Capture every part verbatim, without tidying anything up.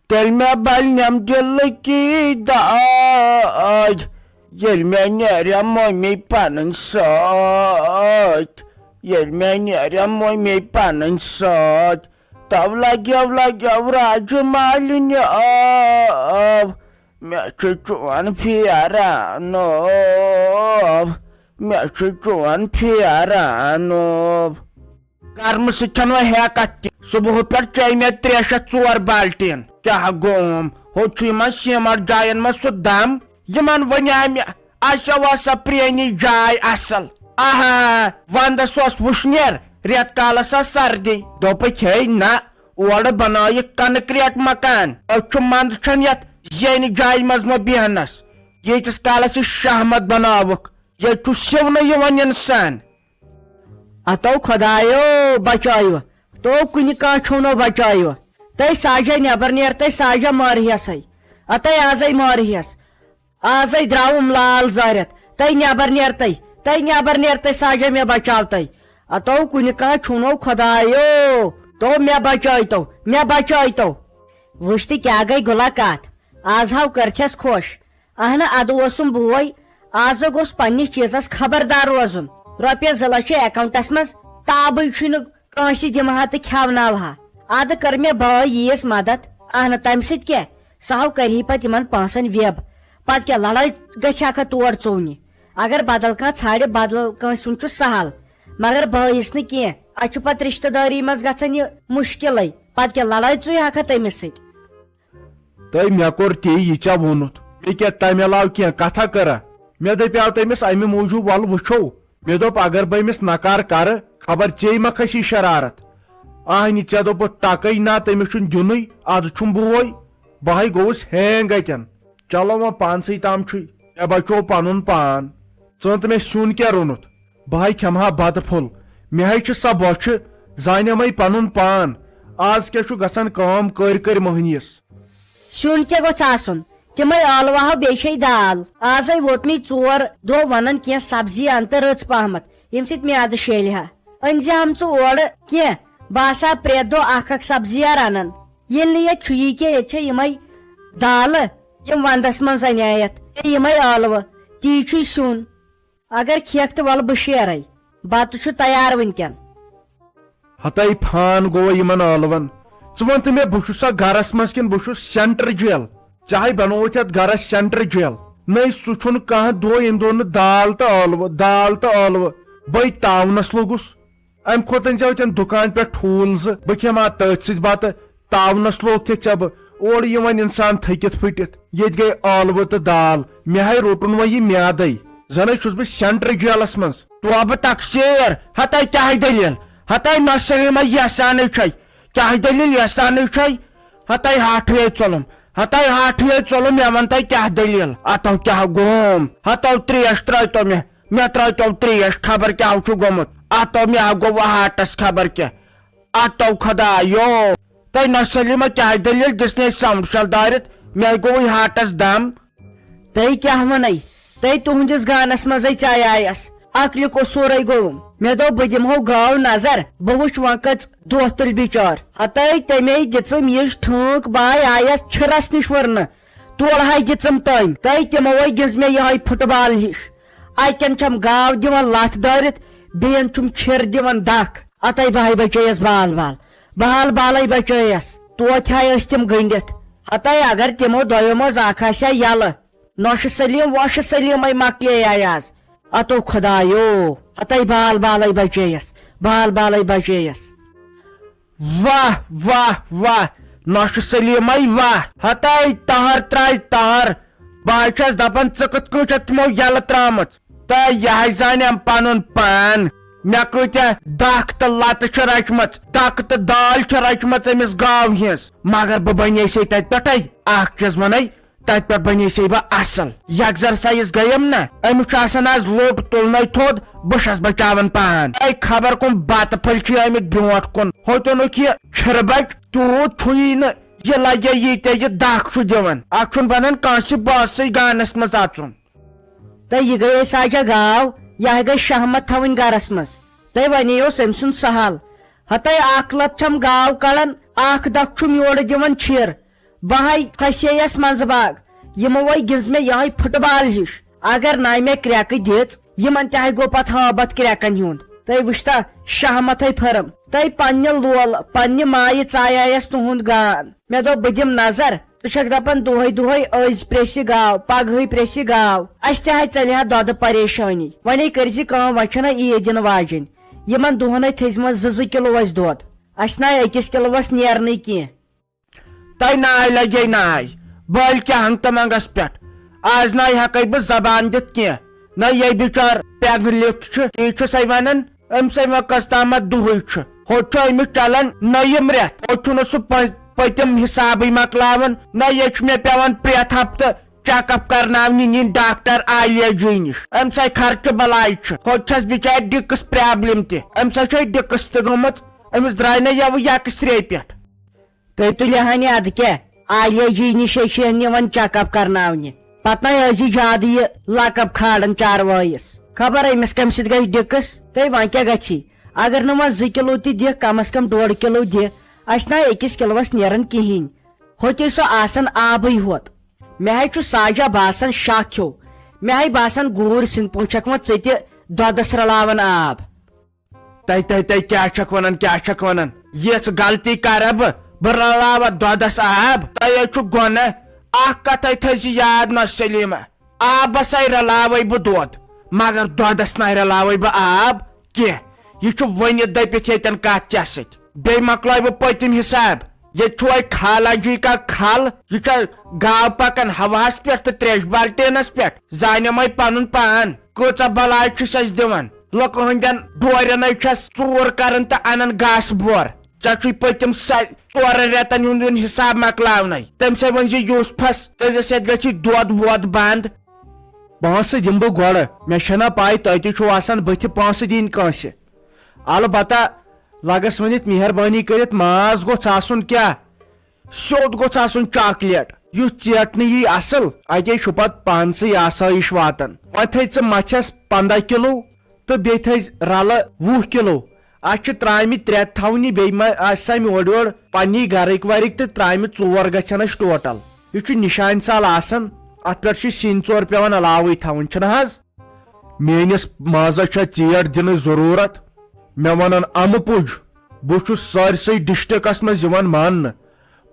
تیٚلہِ مےٚ بلنٮ۪م دِلٕکی داج، ییٚلہِ مےٚ نیرٮ۪م مٔمی پنٕنۍ سۭتۍ، ییٚلہِ مےٚ نیرٮ۪م مٔمی پنٕنۍ سۭتۍ۔ تو لگیو لگیو راجہِ مالِنہِ آو، مےٚ چھُ چون پھیران آو، مےٚ چھُ چون پھیران آو۔ گرمہٕ سۭتۍ چھَنہٕ وۄنۍ ہٮ۪کتھ تہِ۔ صبحہٕ پٮ۪ٹھ چیٚیہِ مےٚ ترٛےٚ شےٚ ژور بالٹیٖن۔ کیٛاہ گوم؟ ہُہ چھُ یِمن سیمٹ جاین منٛز سُہ دم۔ یِمن وَنیٛاے مےٚ، اَسہِ وَ سۄ پرٛٲنی جاے اصل۔ آہا، وندس اوس وُشنیر، رٮ۪تہٕ کالس ٲس سردی۔ دوٚپُکھ، ہے نہ، اورٕ بنٲیِکھ کنکریٹ مکان۔ أسۍ چھُ مند چھَن یتھ زینہِ جایہِ منٛز مہ بیہنس، ییٖتِس کالس یہِ شہمت بناوُکھ۔ ییٚتہِ چھُ سِونہٕ یِوان انسان۔ اتو خدایو بچٲیو، تو کُنہِ کانٛہہ چھُو نہٕ بچٲیو۔ تہٕ ساجے نٮ۪بر نیر، تہٕ ساجے مٲرہیسے۔ اتَے آزے مٲرہیس۔ آزے درٛاوُم لال زٲرِتھ۔ تہٕ نٮ۪بر نیر تہٕ، تہٕ نٮ۪بر نیر تہٕ ساجے مےٚ بچاو تہٕ۔ اتو کُنہِ کانٛہہ چھُو نہٕ خدایو۔ تو مےٚ بچٲے تو، مےٚ بچٲے تو۔ وٕچھ تہٕ کیٛاہ گٔے گُلا کتھ۔ آز ہاو کٔرتھس خۄش۔ اہنہٕ، ادٕ اوسُم بوے، آز گوٚژھ پننِس چیٖزس خبردار روزُن۔ رۄپیس زٕ لچھ چھِ اکاونٹس منٛز، تابٕے چھُے نہٕ کٲنٛسہِ دِمہٕ ہا تہٕ کھیاوناوٕ ہا۔ ادٕ کٔر مےٚ بٲے ییٖژ مدد، اہنہٕ، تمہِ سۭتۍ کیٛاہ؟ سُہ ہاو کرِ ہے پتہٕ یِمن پونٛسن ویب۔ پتہٕ کیٛاہ لڑٲے گژھِ ہا کھا تور ژوٗنہِ؟ اگر بدل کانٛہہ ژھانڈِ، بدل کٲنٛسہِ ہُنٛد چھُ سہل، مگر بٲیِس نہٕ کینٛہہ۔ اتھ چھُ پتہٕ رشتہٕ دٲری منٛز گژھان یہِ مُشکلٕے۔ پتہٕ کیٛاہ لڑٲے ژٕے ہا کھا تٔمِس سۭتۍ؟ تہٕ مےٚ کوٚر تی، یہِ ژےٚ ووٚنُتھ۔ مےٚ کیٛاہ تَمہِ علاوٕ کینٛہہ کَتھا کٔرا؟ مےٚ دَپیٛاو تٔمِس اَمہِ موٗجوٗب، وَلہٕ وٕچھو۔ مےٚ دوٚپ، اگر بہٕ أمِس نکار کَرٕ، خبر ژے ما کھسی شرارت۔ آہنہِ، ژےٚ دوٚپُتھ ٹکٕے نہ، تٔمِس چھُنہٕ دیُنُے، اَدٕ چھُم بوے۔ بہٕ ہَے گوٚوُس ہینگ اَتٮ۪ن۔ چلو وۄنۍ پانسٕے تام چھُے، مےٚ بچوو پنُن پان۔ ژٕ وَن تہٕ مےٚ سیُن کیٛاہ روٚنُتھ؟ بہٕ ہَے کھٮ۪مہٕ ہا بتہٕ پھوٚل، مےٚ ہَے چھِ سۄ بۄچھِ، زانٮ۪مَے پنُن پان۔ آز کیٛاہ چھُ گژھان کٲم کٔرۍ کٔرۍ مٔہنِیَس؟ سیُن کیٛاہ گوٚژھ آسُن؟ تِمَے ٲلوٕ ہاو بیٚیہِ چھے دال۔ آزَے ووت مےٚ ژور دۄہ وَنان کینٛہہ سبزی اَن تہٕ رٕژ پہمتھ، ییٚمہِ سۭتۍ میٛادٕ شیلہِ ہا۔ أنۍ زِ ہم ژٕ اورٕ کینٛہہ، بہٕ آسہٕ ہا پرٛٮ۪تھ دۄہ اکھ اکھ سبزی رنان۔ ییٚلہِ نہٕ ییٚتہِ چھُ یی کینٛہہ، ییٚتہِ چھےٚ یِمے دالہٕ، یِم ونٛدس منٛز انے یتھ، تہٕ یِمے ٲلوٕ، تی چھُے سیُن۔ اگر کھیٚکھ تہٕ وَلہٕ بہٕ شیرے، بتہٕ چھُ تیار وٕنکٮ۪ن۔ ہتاے فان گوٚو یِمن ٲلون۔ ژٕ وَن تہٕ مےٚ، بہٕ چھُسا گرس منٛز کِنہٕ بہٕ چھُس سینٹر جیل؟ چاہے بنووُتھ یتھ گرس سینٹر جیل۔ نٔے سُہ چھُنہٕ کانٛہہ دۄہ ییٚمہِ دۄہ نہٕ دال تہٕ ٲلوٕ، دال تہٕ ٲلوٕ۔ بٔے تاونس لوٚگُس۔ امہِ کھۄتہٕ أنۍ زیو تٔمۍ دُکان پٮ۪ٹھ ٹھوٗل زٕ، بہٕ کھٮ۪مہٕ ہا تٔتھۍ سۭتۍ بتہٕ۔ تاونس لوگ تھے ژےٚ بہٕ۔ اورٕ یِوان انسان تھٔکِتھ پھٕٹِتھ۔ ییٚتہِ گٔے ٲلوٕ تہٕ دال۔ مےٚ ہاے روٚٹُن وۄنۍ یہِ میادے۔ زنہٕ چھُس بہٕ سینٹر جیلس منٛز۔ توبہٕ تقصیر، ہتاے کیٛاہ دٔلیٖل؟ ہتاے نۄشہِ سلیمہ یژھانٕے چھے۔ کیٛاہ دٔلیٖل یژھانٕے چھے؟ ہتاے ہاٹھٕے ژوٚلُم۔ ہتاے ہاٹھٕے ژوٚلُم، مےٚ وَن تۄہہِ کیٛاہ دٔلیٖل؟ اتو کیٛاہ گوم؟ ہتو ترٛیش ترٛٲے تو مےٚ۔ مےٚ ترٛٲوتو ترٛیش، خبر کیٛاہ چھُ گوٚمُت۔ اتو مےٚ ہا گوٚو ہاٹس خبر کیٛاہ۔ اتو خدایو۔ تۄہہِ نۄشہِ سلیمہ کیٛاہ دٔلیٖل دِژ نہٕ أسۍ سمشل دٲرِتھ؟ مےٚ گوٚوُے ہاٹس دم۔ تۄہہِ کیٛاہ ونے؟ تۄہہِ تُہنٛدِس گانس منٛزے ژایایس۔ عقلہِ قصوٗرے گوٚوُم۔ مےٚ دوٚپ بہٕ دِمہو گٲو نظر، بہٕ وٕچھ وۄنۍ کٔژ دۄہ تُلۍ بِچار۔ ہتٲے تمے دِژٕم یِژھ ٹھٲنٛک، بہٕ آیایس چھِرس نِش وٕرنہٕ۔ تورٕ ہاے دِژٕم تٔمۍ۔ تۄہہِ تِموے دِژ مےٚ یِہوٚے فُٹ بال ہِش۔ اَتٮ۪ن چھَم گاو دِوان لَتھ دٲرِتھ، بیٚیَن چھُم چھِر دِوان دَکھ۔ اَتَے بہٕ ہاے بَچٲیَس بال بال۔ بال بالَے بَچٲیَس۔ توتہِ ہاے ٲسۍ تِم گٔنٛڈِتھ۔ ہَتَے اگر تِمو دۄیو منٛز اَکھ آسہِ ہا یَلہٕ۔ نۄشہِ سلیٖم وۄشہِ سلیٖمَے مۄکلے آے آز۔ اَتو خۄدایو، ہَتَے بال بالَے بَچٲیَس۔ بال بالَے بَچٲیَس۔ واہ، واہ، واہ، نۄشہِ سلیٖمے واہ۔ ہتاے تہر تراے تہر۔ بہٕ حظ چھَس دپان، ژٕ کِتھ کٔنۍ چھَکھ تِمو یَلہٕ ترٛامٕژ؟ تہٕ یہِ حظ زانٮ۪م پنُن پان۔ مےٚ کۭتیاہ دَکھ تہٕ لتہٕ چھِ رچمژ، دَکہٕ تہٕ دال چھِ رچمژ أمِس گاو ہِنٛز۔ مگر بہٕ بنے سے تتہِ پٮ۪ٹھے۔ اکھ چیٖز ونے، تتہِ پٮ۪ٹھ بنے سے بہٕ اصل۔ یکزرسایز گٔیم نہ، أمِس چھُ آسان آز لوٚٹ تُلنَے تھوٚد، بہٕ چھَس بچاوان پان۔ اے خبر کٕم بتہٕ پھٔلۍ چھِ آمٕتۍ برونٛٹھ کُن۔ ہوٚتیُنُک یہِ چھِرٕ بچہٕ تیوٗت چھُیی نہٕ، یہِ لگے ییٖتیٛاہ یہِ دَکھ چھُ دِوان۔ اتھ چھُنہٕ بنان کٲنٛسہِ بٲژٕے گانس منٛز اژُن۔ تہٕ یہِ گٔیے ساجا گاو، یہِ گٔے شہمت تھاوٕنۍ گرس منٛز۔ تہٕ وۄنۍ اوس أمۍ سُنٛد سہل۔ ہتَے اکھ لت چھَم گاو کڑان، اکھ دَکھ چھُم یورٕ دِوان چھِر۔ بہٕ ہاے پھسییس منٛزٕ باگ۔ یِمو ہے گِنٛز مےٚ یِہوٚے فُٹ بال ہِش۔ اگر نَے مےٚ کرٛٮ۪کہٕ دِژ، یِمن تہِ ہاے گوٚو پتہٕ ہٲبتھ کرٛٮ۪کن ہُنٛد۔ تُہۍ وٕچھتا، شہمتھے پھٔرٕم۔ تُہۍ پننہِ لولہٕ، پننہِ مایہِ ژایایس تُہُنٛد گان۔ مےٚ دوٚپ، بہٕ دِمہٕ نظر۔ ژٕ چھکھ دپان دۄہے دۄہے أزۍ پرٛیٚسہِ گاو، پگہٕے پرٛیٚسہِ گاو۔ اسہِ تہِ ہاے ژلہِ ہا دۄدٕ پریشٲنی۔ وۄنۍ کٔرۍ زِ کٲم، وۄنۍ چھنہ عیٖد یِنہٕ واجِنۍ۔ یِمن دۄہن ہے تھٔزمٕژ زٕ زٕ کِلوٗ اسہِ دۄد۔ اسہِ نہ أکِس کِلوٗوس نیرنٕے کینٛہہ۔ تۄہہِ ناے لگے ناے، بٔلۍ کیٛاہ ہنٛگتہٕ منٛگس پٮ۪ٹھ۔ آز ناے ہٮ۪کے بہٕ زبان دِتھ کینٛہہ۔ نہ یے بِچار پیگہٕ لیوٚکھ چھُ، تی چھُسے ونان، أمۍ سٕے وۄنۍ کٔژ تامتھ دُہٕے چھُ۔ ہوٚت چھُ أمِس چلان نٔیِم رٮ۪تھ، ہوٚت چھُنہٕ سُہ پٔ-، پٔتِم حسابٕے مۄکلاوان۔ نہ یے چھُ مےٚ پٮ۪وان پرٛٮ۪تھ ہفتہٕ چیک اپ کرناونہِ نِنۍ ڈاکٹر عالیہ جی نِش۔ أمۍ سٕے خرچہٕ بلاے چھِ۔ ہوٚت چھس بِچارِ ڈِکس پرابلم تہِ، أمۍ سٕے چھے ڈِکس تہِ گٔمٕژ، أمِس درٛاے نہ یَوٕ یکس ترٛے پٮ۪ٹھ۔ تُہۍ تُلِو ہن یہِ، اَدٕ کیٛاہ؟ عالیہ جی نِش ہے چھِ نِوان چیک اپ کرناونہِ۔ پتہٕ نَے ٲسی زیادٕ یہِ لقب کھالان چاروٲیِس۔ خبر أمِس کَمہِ سۭتۍ گژھِ ڈِکس؟ تہٕ وۄنۍ کیٛاہ گژھی؟ اگر نہٕ وۄنۍ زٕ کِلوٗ تہِ دِکھ، کم از کم ڈۄڈ کِلوٗ دِ۔ اَسہِ نَے أکِس کِلوٗوَس نیران کِہیٖنۍ۔ ہوٚتہِ سُہ آسان آبٕے ہوت۔ مےٚ ہے چھُ ساجا باسان شاہ کھیوٚو۔ مےٚ ہے باسان گوٗرۍ سٕنٛدۍ پٲٹھۍ چھَکھ وۄنۍ ژٕ تہِ دۄدَس رلاوان آب۔ تَے، تَے، تَے، کیٛاہ چھَکھ وَنان، کیٛاہ چھَکھ وَنان؟ یِژھ غلطی کَرٕ بہٕ؟ بہٕ رَلاوٕ دۄدَس آب؟ تۄہہِ ہے چھُ گۄناہ۔ اَکھ کَتھَے تھٲیزِ یاد، نہ سلیٖمہ، آبَس ہے رَلاوَے بہٕ دۄد، مگر دۄدَس نہ رَلاوَے بہٕ آب کینٛہہ۔ یہِ چھُ ؤنِتھ دٔپِتھ ییٚتٮ۪ن کَتھ ژےٚ سۭتۍ۔ بیٚیہِ مۄکلٲے بہٕ پٔتِم حِساب۔ ییٚتہِ چھُ وۄنۍ خالہ جی کا کھل، یہِ چھےٚ گاو پَکان ہواہَس پٮ۪ٹھ تہٕ ترٛیشہِ بالٹیٖنَس پٮ۪ٹھ۔ زانٮ۪م ہے پَنُن پان، کۭژاہ بَلاے چھُس اَسہِ دِوان۔ لُکہٕ ہٕنٛدٮ۪ن ڈورٮ۪ن ہے چھَس ژوٗر کَران تہٕ اَنان گاسہٕ بور۔ ژےٚ چھُے پٔتِم سا-، ژورَن رٮ۪تَن ہُنٛد وُنہِ حِساب مۄکلاونَے۔ تٔمۍ سٕے ؤنۍ زِ یوٗسفَس، تٔمِس سۭتۍ گژھِ دۄد وۄد بنٛد۔ پونٛسہٕ دِمہٕ بہٕ گۄڈٕ، مےٚ چھَنا پَے تۄہہِ تہِ چھُو آسان بٕتھِ پونٛسہٕ دِنۍ کٲنٛسہِ۔ البتہ لَگَس ؤنِتھ مہربٲنی کٔرِتھ ماز گوٚژھ آسُن کیٛاہ؟ سیوٚد گوٚژھ آسُن چاکلیٹ، یُس ژیٹنہٕ یی اصل، اتے چھُ پتہٕ پانسٕے آسٲیِش واتان۔ وۄنۍ تھٲے ژٕ مَژھٮ۪س پنٛداہ کِلوٗ تہٕ بیٚیہِ تھٲے رلہٕ وُہ کِلوٗ۔ اَسہِ چھِ ترٛامہِ ترٛےٚ تھاونہِ، بیٚیہِ ما آسہِ سَمہِ اورٕ یورٕ پننی گرٕکۍ ورٕکۍ تہٕ ترٛامہِ ژور گژھن اَسہِ ٹوٹل۔ یہِ چھُ نِشانہِ سال آسان، اتھ پٮ۪ٹھ چھِ سِنۍ ژور پٮ۪وان علاوٕے تھاوٕنۍ، چھُنہٕ حظ؟ میٲنِس مازس چھےٚ ژیٹ دِنٕچ ضروٗرت۔ مےٚ ونان امہٕ پُج، بہٕ چھُس سٲرسٕے ڈسٹرکٹس منٛز یِوان ماننہٕ۔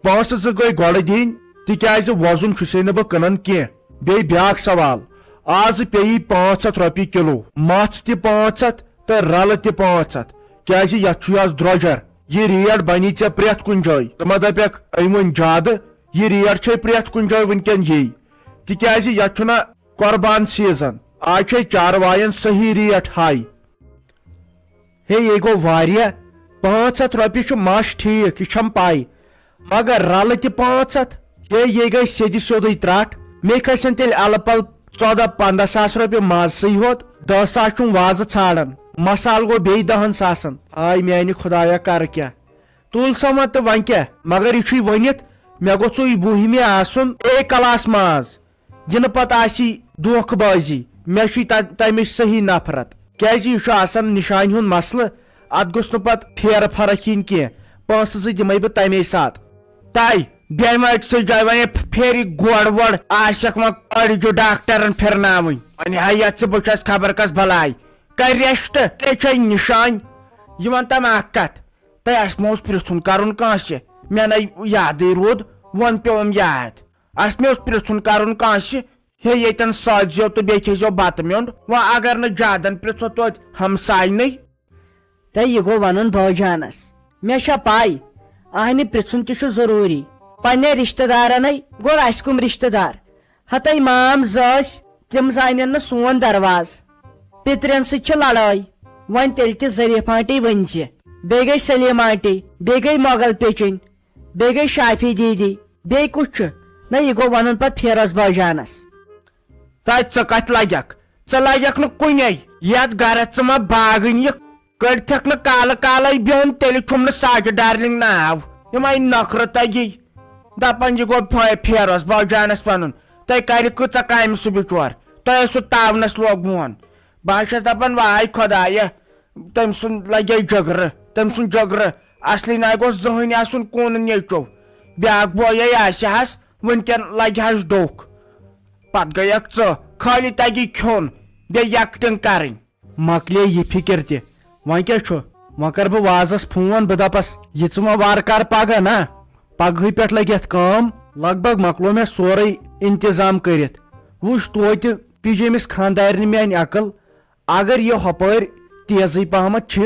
پونٛسہٕ زٕ گٔے گۄڈٕ دِنۍ، تِکیازِ وۄزُم چھُسے نہٕ بہٕ کٕنان کینٛہہ۔ بیٚیہِ بیٛاکھ سوال، آزٕ پیٚیی پانٛژھ ہتھ رۄپیہِ کِلوٗ، مژھ تہِ پانٛژھ ہتھ تہٕ رلہٕ تہِ پانٛژھ ہتھ، کیازِ یتھ چھُے آز درۄجر۔ یہِ ریٹ بنی ژےٚ پرٛٮ۪تھ کُنہِ جایہِ۔ ژٕ مہ دپکھ أمۍ وۄنۍ زیادٕ، یہِ ریٹ چھے پرٛٮ۪تھ کُنہِ جایہِ وٕنکیٚن یی، تِکیازِ یتھ چھُنہ قربان سیزن۔ آز چھے چاروایَن صحیح ریٹ ہاے۔ ہے، یے گوٚو واریاہ۔ پانٛژھ ہتھ رۄپیہِ چھُ مَش ٹھیٖک، یہِ چھَم پَے۔ مگر رَلہٕ تہِ پانٛژھ ہتھ؟ ہے، یے گٔے سیٚدِ سیوٚدُے ترٛٹھ۔ مےٚ کھسن تیٚلہِ اَلہٕ پَلہٕ ژۄداہ پنٛداہ ساس رۄپیہِ مازسٕے ہوت۔ دَہ ساس چھُم وازٕ ژھانٛڈان۔ مسالہٕ گوٚو بیٚیہِ دَہَن ساسَن۔ ہاے میٛانہِ خۄدایا، کَرٕ کیٛاہ؟ تُل سا وۄنۍ تہٕ وۄنۍ کیٛاہ؟ مگر یہِ چھُے ؤنِتھ، مےٚ گوٚژھُے وُہمہِ آسُن اے کلاس ماز۔ یِنہٕ پتہٕ آسی دھوکہٕ بازی۔ مےٚ چھُے تہ-، تمِچ صحیح نفرت، کیازِ یہِ چھُ آسان نشانہِ ہُنٛد مسلہٕ۔ اتھ گوٚژھ نہٕ پتہٕ پھیرٕ فرق یِنۍ کینٛہہ۔ پونٛسہٕ زٕ دِمے بہٕ تمے ساتہٕ۔ تاے بیمارِ سۭتۍ جاے وۄنۍ پھیرِ گۄڈ وۄڈ آسٮ۪کھ وۄنۍ أڑجہِ ڈاکٹرن پھرناوٕنۍ۔ وۄنۍ ہا یتھ ژٕ بہٕ چھس خبر کس بلاے۔ کر ریسٹ، ژےٚ چھے نشانۍ۔ یہِ ون تم اکھ کتھ، تۄہہِ آسہِ مہ اوس پرژھُن کرُن کٲنٛسہِ، مےٚ نے یادٕے روٗد، وۄنۍ پیوم یاد۔ اسہِ مےٚ اوس پرژھُن کرُن کٲنٛسہِ، ہے ییٚتٮ۪ن سوزیو تہٕ بیٚیہِ کھیزیو بتہٕ میوٚنٛڈ۔ وۄنۍ اگر نہٕ زیادن پرژھو توتہِ ہمساینٕے۔ تہٕ یہِ گوٚو ونُن بٲجانس۔ مےٚ چھےٚ پے، اہنہِ پرژھُن تہِ چھُ ضروٗری۔ پننٮ۪ن رشتہٕ دارنٕے، گوٚو اسہِ کٕم رشتہٕ دار؟ ہتے مام زٕ ٲسۍ، تِم زانن نہٕ سون دروازٕ۔ پِترٮ۪ن سۭتۍ چھِ لڑٲے۔ وۄنۍ تیٚلہِ تہِ ظریف آنٹی ؤنۍ زِ۔ بیٚیہِ گٔے سلیٖم آنٹی، بیٚیہِ گٔے مۄغل پیچِنۍ۔ بیٚیہِ گٔے شافی دیدی، بیٚیہِ کُس چھُ؟ نہ، یہِ گوٚو وَنُن پَتہٕ فیروز باجانَس۔ تَے ژٕ کَتہِ لَگَکھ؟ ژٕ لَگَکھ نہٕ کُنے۔ یَتھ گَرَس ژٕ ما باغٕنۍ یہِ؟ کٔڑتھَکھ نہٕ کالہٕ کالَے بیوٚن، تیٚلہِ کھیوٚم نہٕ ساجہِ ڈارلِنٛگ ناو۔ یِمَے نَکھرٕ تَگی۔ دَپان یہِ گوٚو فے-، فیروز باجانَس وَنُن۔ تۄہہِ کَرِ کۭژاہ کامہِ سُہ بِچور؟ تۄہہِ اوسوُ تاونَس لوگمُت۔ بہٕ حظ چھَس دَپان، واے خۄدایا، تٔمۍ سُنٛد لگے جگرٕ، تٔمۍ سُنٛد جگرٕ۔ اصلی نہ گوٚژھ زٕہٕنۍ آسُن کُن نیچو۔ بیٛاکھ بوے آسہِ ہس، وٕنکٮ۪ن لگہِ ہس ڈوٚکھ۔ پتہٕ گٔیکھ ژٕ، خٲلی تگی کھیوٚن، بیٚیہِ acting کرٕنۍ۔ مۄکلے یہِ فِکر تہِ۔ وۄنۍ کیٛاہ چھُ؟ وۄنۍ کر بہٕ وازس فون، بہٕ دپس، یہِ ژٕ وۄنۍ وارٕ کار پگاہ نا، پگہٕے پٮ۪ٹھ لگہِ یتھ کٲم۔ لگ بگ مۄکلو مےٚ سورُے انتظام کٔرِتھ۔ وٕچھ توتہِ، پیٚیہِ أمِس خانٛدارنہِ میانہِ عقل۔ اگر یہِ ہۄپٲرۍ تیزٕے پہمتھ چھِ،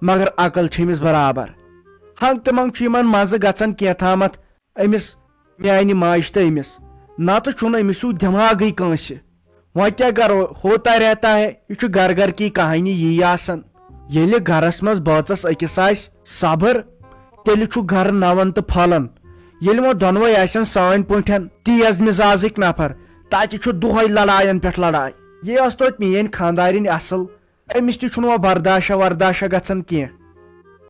مگر عقل چھِ أمِس برابر۔ ہنگ تہٕ منگ چھُ یِمن منٛزٕ گژھان کینٛہہ تامتھ أمِس میانہِ ماجہِ تہٕ أمِس۔ نتہٕ چھُنہٕ أمِس ہیوٗ دٮ۪ماغٕے کٲنٛسہِ۔ وۄنۍ کیٛاہ کرو، ہوتا رہتا ہے، یہِ چھُ گھر گھر کی کہانی یی آسان۔ ییٚلہِ گھرس منٛز بٲژس أکِس آسہِ صبر، تیٚلہِ چھُ گھرٕ نوان تہٕ پھۄلان۔ ییٚلہِ وۄنۍ دۄنوَے آسن سٲنۍ پٲٹھۍ تیز مزازٕکۍ نفر، تتہِ چھُ دۄہے لڑاین پٮ۪ٹھ لڑاے۔ یہِ ٲس توتہِ میٲنۍ خانٛدارِنۍ اصل، أمِس تہِ چھُنہٕ وۄنۍ برداشہ ورداشہ گژھان کینٛہہ۔